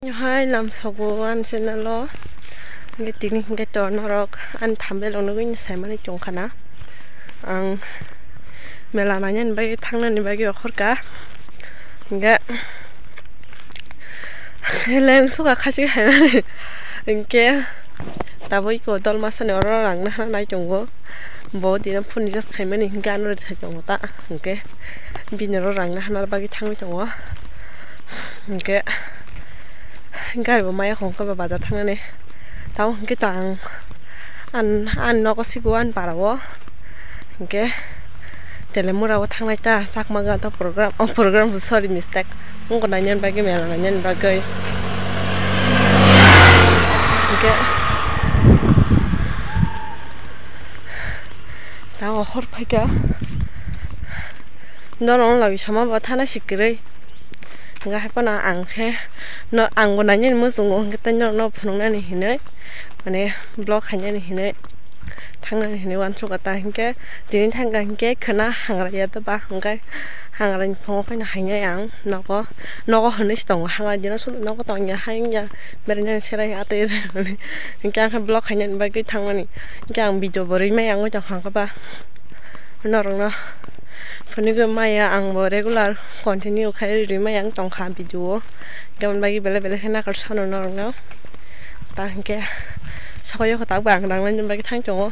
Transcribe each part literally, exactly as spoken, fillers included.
Hai lamsogo ani channel o. Hingke tini hingke to norok ani thumbnail o nugui saimani tongkha na. Ang mela nainani bagwi thangnani bagwi okhorka. Hingke leng suka khasi khaimani. Hingke tabuk iko dol masani oro rang nahana nai tongo. Bo tini phone recharge khaimani hingke ano rethai tongo ta. Hingke bini oro rang nahana bagwi thangwi tongo. Hingke gari bo maya hongkhe ba bazar thangnani. Tamo hingke to ang an, an nogo sigo ani para o. Hingke Telemura o thangnai ta Chakma Gana program, o program sorry mistake. Wngkha nainani bagwi mela nainani bagwi. Hingke tamo hor phaikha. Norok lagi sama bo thana sikirwi. Hingke hai phano ang khe no, ang bo nainani muchungo hingke tei norok no phunuknani hinwi mane vlog khainani hinwi thangnani hinwi uansukha ta hingke tini thangkha hingke khwna hangra ya doba hingke hangra ni phungo phano hainai ang nogo nogo hinwi se tongo hangra dino solo nogo tongya ha wngya berainani serai atwi hingke ang khe vlog khainani bagwi thangmani hingke ang video bo rwi maya wngwi tongkha hwnkhe ba norok no. Phunugwi maya ang bo regular continue khai rwi maya wng tongkha video o. Hingke aboni bagwi belai belai khe nakarsa no norok no. Ta hingke sokoyo khe tabuk ang rang nani bagwi thang tongo.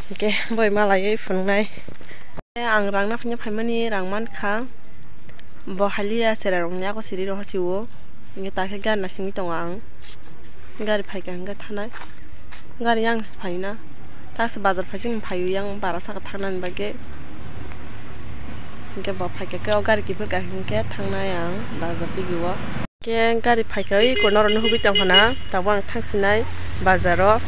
Hingke boi malaiwi phunuknai. Ang rang naphanya phaimani rang mankha. Bo haliya chera rokni yago siri rohor si o. Hingke ta khe gari nasingwi tongo ang. Gari phaikha hingke thanai. Gari yang se phaina. Ta se bazar phaising phaio yang bara saka thangnani bagwi. Hingke bo phaikha khe o gari kiphilka hingke thangnai ang bazar digi o. Hingke gari phaikha oi kono rokno hugui tongkha na. Tabuk ang thangsinai bazar o.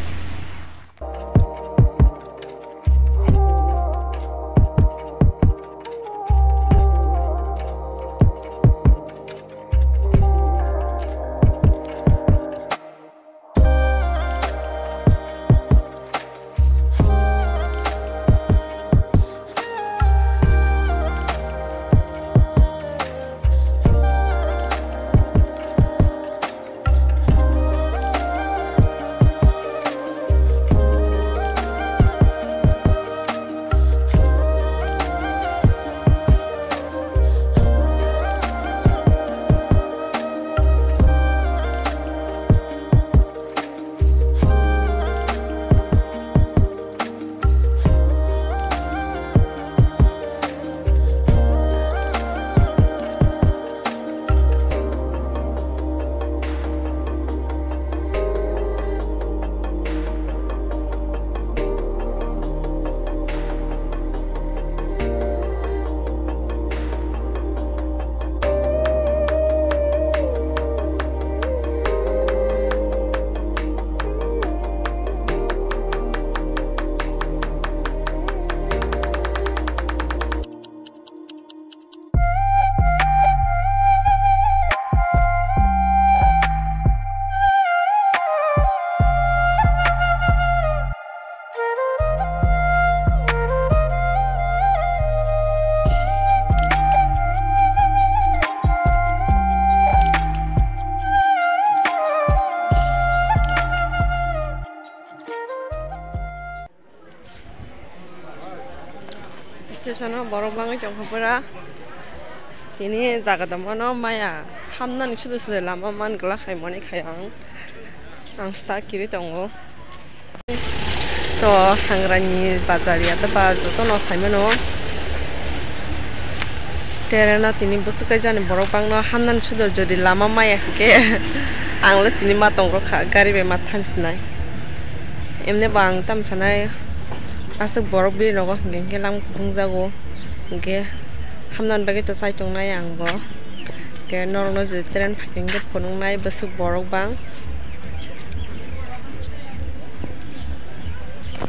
Station o borok bangwi tongkha pura. Tini jaga tongmano maya hamnani sudu sudu lama man glak hai mani khai ang. Ang sta kiri tongo. To hangrani bazar ya da ba joto no sai mano. Tereno tini bwswk kaijani borok bangno hamnani sudu jodi lama maya hwnkhe ang le tini ma tong rok kha gari bai ma thansinai. Emne bo ang tamo sanai aswk borok bini nogo hwnkhe hwnkhe lam kuphung jago hwnkhe hamnani bagwi to chai tongnai ang bo. Hwnkhe norokno je train phaikhe hwnkhe phunuknai bwswk borok bang.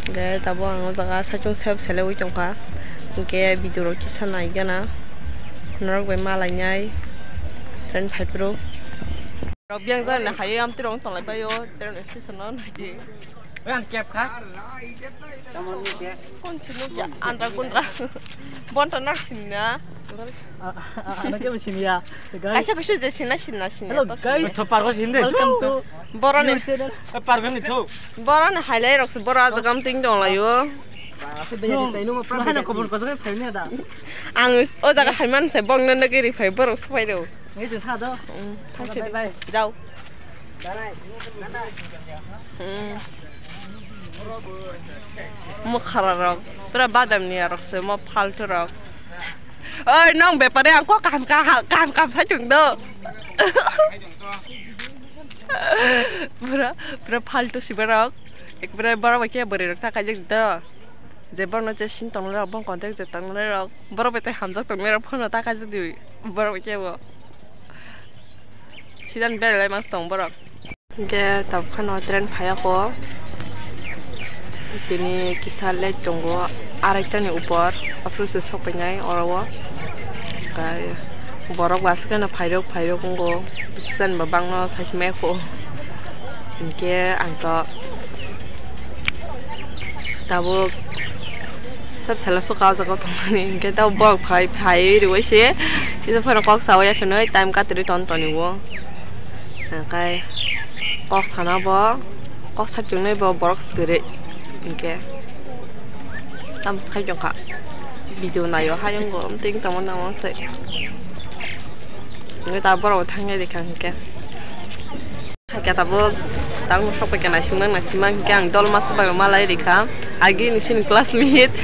Hwnkhe tabuk ang o jaga saichung sep selewi tongkha hwnkhe video rok kisa naigana norok bai malainai train phaiphuru. Rok biyang jani hai amtwi rok tonglai paio train station o naidi. Ang kep kha. Tamoni khe. Kon sini ya, andra kundra. Bonta nak sini na. Ano kebo sini ya. Guys. Kaisa kusu je sini na sini na sini. Hello guys. Tho pargo sini de. Welcome to Boroni new channel. Pargo ni tho. Boroni hailai rok se boro ajagam ting dong layo. Hano khobor kosa phai ni da. Ang o jaga haiman se bong no nagiri phai borok se phai do. Ngai jeng tha do. Bye bye. Jao. Mukhara rok pura badam ni rok se mo faltu rok. Oi nong bepari ang kok kaham kaham kaham kaham sai chung do. Pura pura faltu si borok. Ekbare borok bai khe bwrwi rok ta kaijak do. Je borno je sin tong rok bong contact je tong rok borok bai tei hamjak tong rok phano ta kaijak di borok bai khe bo. Sidan berai lai mas tong borok. Hingke tabuk phano train phai ya kho. Tini kisa late tongo, araita ni upor, aphuru se sok pai nai oro o. Kai borok ba aswk no phai rok, phai rok wngo, bwswk jani ba bangno sai se mai kho. Hingke ang to tabuk sab salo sok o jaga o tongmani, hingke tabuk borok phai, phai rwui se kisa phano kok sa o ya khe nui time katrwi ton toni o. Hingke kok sana bo, kok satungnai bo borok se kwrwi. Hingke tamo khai tongkha, video naio hayung bo, tei tamo nang se. Hingke ta borok bo thangnai rikha hingke. Hingke tabuk tang sok pai khe naisingma naisingma hingke ang dol masa bai malai rikha. Agi ni chini classmate.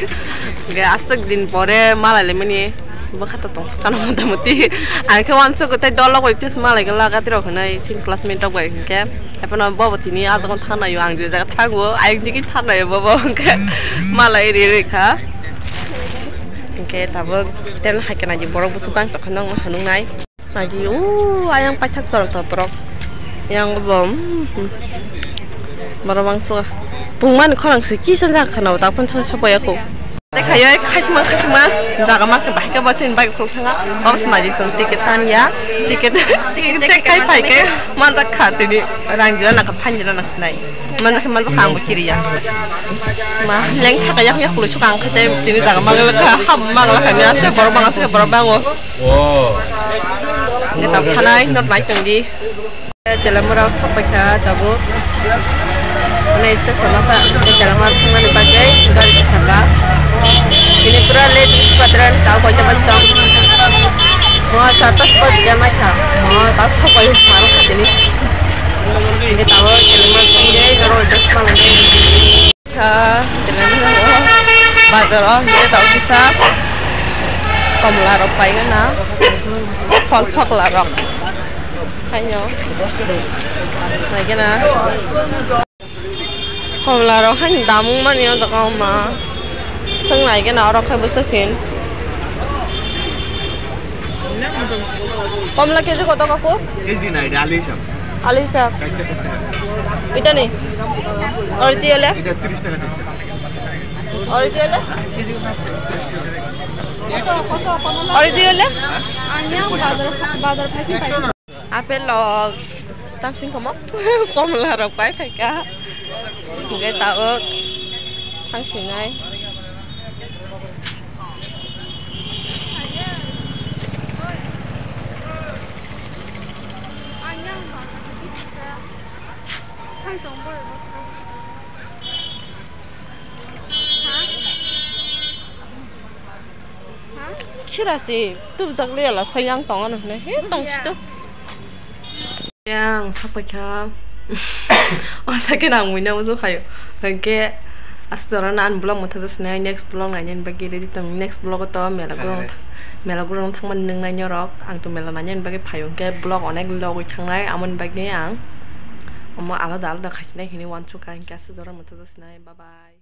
Hingke aswk din pore malai laimani. Bwkha to tong kha na mota moti. Ang khe wansuk tei dol rok bai tis malai gala gatwi rok hinui chini classmate rok bai hinkhe. Haphano bo bo tini ah jaga thang nai o, ang je jaga thango, ayang digi thang nai o bo bo hinkhe malai ri ri kha. Hinkhe tabuk ten hai khe nai di borok bwswk bang tong kha nang ma hanung nai. Nai di o ayang paithak torok torok borok. Yang bo, hmm, hmm. Borok bang suka. Pungmani khorang se kisa jak khana o, tak phano soi sopoi ya kho. Tei khayo, khaisima, khaisima, jaga ma khe bahai khe bo chini bike khuluk thanga. Obo se naidi chwng ticket tan ya, ticket, ticket check khai phai khe manjak kha tini rang jila nang kha phan jila nang sinai. Manjak khe manjak kha ang bo kiri ya. Ma leng thaka yak yak khuluk sukha ang khe tei tini jaga ma gala kha, hap ma gala kha ni aske borok bang aske borok bango. Neta phanai not nai tong di. Telamura o sok paikha tabuk. Mane station o kha, telamura thangmani bagwi gari kwcham ba. Tini pura late patron tao koita baj tong. Mo charta spot jama kha. Mo ta sok pai maro kha tini. Nge tao telamura thangwi norok dress malai. Kha, bazar o hingke tao kisa komla rok paigana, phol phokla rok haino naigana. Komla rok haino damung mani o doga o ma, swng naigana oro khe bwswk hin. Komla keji koto kaku? Keji nai, ali hisab. Ali hisab. Chatta chatta. Itani? Ori tiyole? Ita tris taka chatta. Ori tiyole? Ori tiyole? Bazar, bazar phaisin phai. Apple rok tamsing komo komla rok pai phaikha. Hingke tabuk thang sinai. Khira se tubujak le ala sayang tong ano hinui he tong si to. Yang sapai kha. O sakhe nang muina ujo khayo. Hingke asjora na an vlog motha jasnai next vlog nainani bagwi ready tong next vlog o to mela gorong mela gorong thangmani nung nai norok ang to mela nainani bagwi phaio hingke vlog onek logwi thangnai amoni bagwi ang omo alada alada khaisinai hinui wansukha hingke asjora motha jasnai bye bye.